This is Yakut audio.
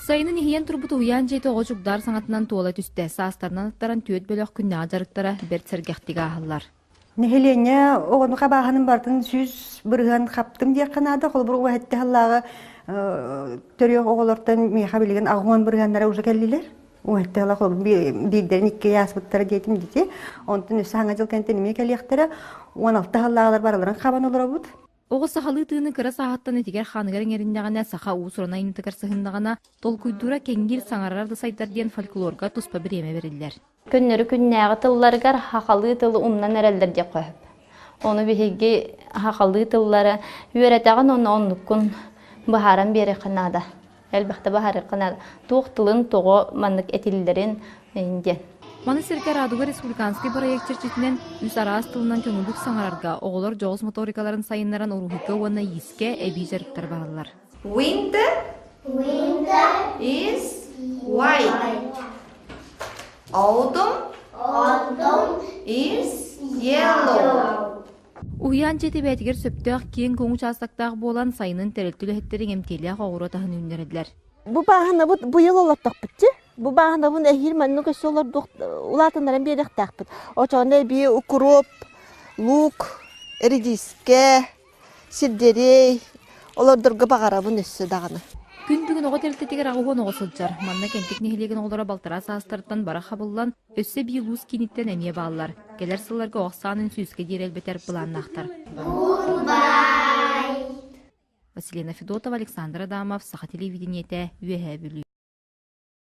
Сайынын иһийэн турбут уһуйаан дьиэтэ оҕо чугдаар саҥатынан туола түстэ. Саастарынан аттаран түөрт бөлөх күннээҕи дьарыктара бэрт сэргэхтик ааһаллар. Нэһилиэнньэ оҕону хабааһынын барытын 100% хаптым диэххэ наада. Холобур, уһэтти халлааҕы төрүөх оҕолортон миэхэ билигин аҕыһуон бырыһыаннара уже кэллилэр. Уһэтти хала холобур биирдэрин икки ааспыттара диэтим дити. Онтон өссө саҥа дьыл кэнниттэн эмиэ кэлиэхтэрэ. 16 халлааҕылар барыларын хабан олоробут. Оҕо сахалыы тыыны кыра сааһыттан этигэр-хааныгар иҥэриннэҕинэ, саха уус-уран айымньытыгар сыһыннаҕына, толкуйдуура кэҥиир, саҥарар да сайдар диэн фольклорга туспа бириэмэ бэриллэр. Көннөрү күннээҕи тылларыгар хахалыы тылы умнан эрэллэр диэххэ сөп. Ону биһиги хахалыы тыллары үөрэтэҕин уонна оннуккун быһааран биэриэххэ наада. Элбэхтэ быһаарыахха наада. Туох тылын тоҕо маннык этиллэрин диэн. Маны сэргэ Радуга республиканский проект чэрчитинэн үс араас тылынан көҥүллүк саҥарарга оҕолор дьоҕус моторикаларын сайыннаран уруһуйга уонна иискэ эбии дьарыктар бараллар. Winter Winter is white. Autumn Autumn is yellow. Уһуйаан дьиэтэ бэйэтигэр сөптөөх киэҥ көҥү учаастактаах буолан, сайынын тэрилтэ үлэһиттэрин эмтиэлээх оҕуруот аһын үүннэрэллэр. Бу бааһынабыт быйыл олортохпут дии. Бу бааһынабын эһиил маннык өссө олордуох улаатыннаран биэриэхтээхпит. Очоҕуна эбии укроп, лук, редискэ, сельдерей олордорго баҕарабын өссө даҕаны. Күн бүгүн оҕо тэрилтэтигэр 80 оҕо сылдьар. Манна Кэнтик нэһилиэгин оҕолоро балтараа саастарыттан бара хабыллан, өссө биир улуус кииниттэн эмиэ бааллар. Кэлэр сылларга оҕо саанын сүүскэ диэри элбэтэр былааннаахтар. Goodbye. Василина Федотова, Александр Адамов, Саха телевидениетэ, Үөһээ Бүлүү.